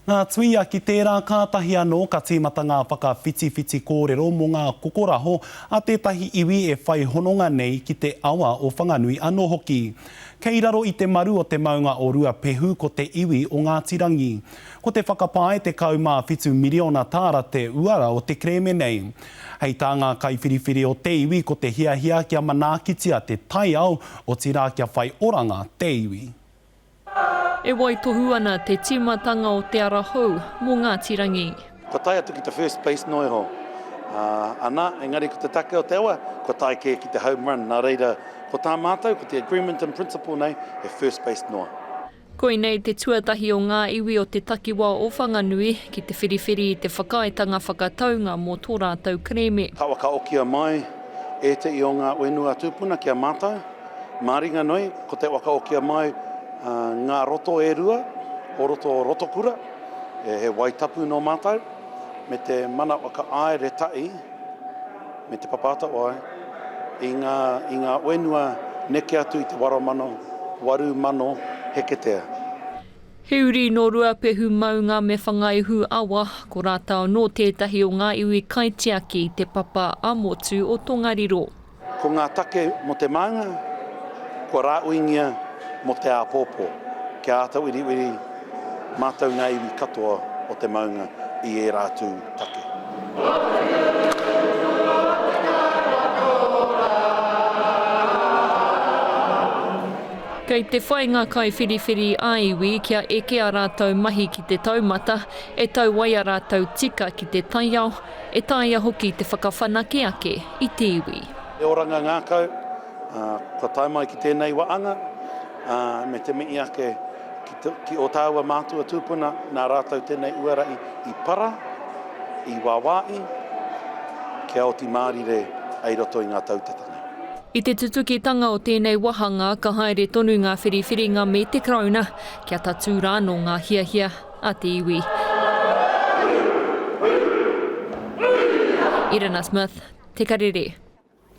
Ngā tuia ki tērā kātahi anō ka tīmata ngā whakawhitiwhiti kōrero mō ngā kokoraho a tētahi iwi e whai hononga nei ki te awa o Whanganui anō hoki. Kei raro i te maru o te maunga o Ruapehu ko te iwi o Ngāti Rangi. Ko te whakapae 17 miriona tāra te uara o te kerēme nei. Hei tā ngā kaiwhiriwhiri o te iwi ko te hiahia kia manaakitia te taiao, otirā kia whai oranga te iwi. E waitohu ana te tīmatanga o te ara hou mō Ngāti Rangi. Kua tae atu ki te first base noa iho. Ana, engari ko te take o te awa, kua tae kē ki te home run. Nā reira, ko tā mātou, ko te agreement in principle nei, he first base noa. Koinei te tuatahi o ngā iwi o te takiwā o Whanganui ki te whiriwhiri i te whakaaetanga whakataunga mō tō rātou kerēme. Ka whakaokia mai ētehi o ngā whenua tūpuna ki a mātou. Māringanui, ko te whakaokia mai ngā roto e rua o roto o Rotokura, he wai tapu nō mātou, me te mana whakaāere tahi me Te Papa Atawhai i ngā, i ngā whenua neke atu i te 8,000, 8,000 heketea. He uri nō Ruapehu maunga me Whangaehu awa, ko rātou anō tētahi o ngā iwi kaitiaki i te papa ā-motu o Tongariro. Ko ngā take mō te maunga, kua rāuingia mō te āpōpō, kia āta wiriwiri mātou ngā iwi katoa o te maunga i ērā tū take. Kei te whai ngā kaiwhiriwhiri ā-iwi kia eke ā rātou mahi ki te taumata e tau ai ā rātou tika ki te taiao, E taea hoki te whakawhanake ake i te iwi. He oranga ngākau, kua tae mai ki tēnei waanga, me te mihi ake ki ō tāua mātua tūpuna, nā rātou tēnei uarahi i para, i wāwāhi, kia oti mārire ai roto i ngā tau tata nei. I te tutukitanga o tēnei wāhanga ka haere tonu ngā whiriwhiringa me te Karauna kia tatū rānō ngā hiahia a te iwi. Irina Smith, Te Karere.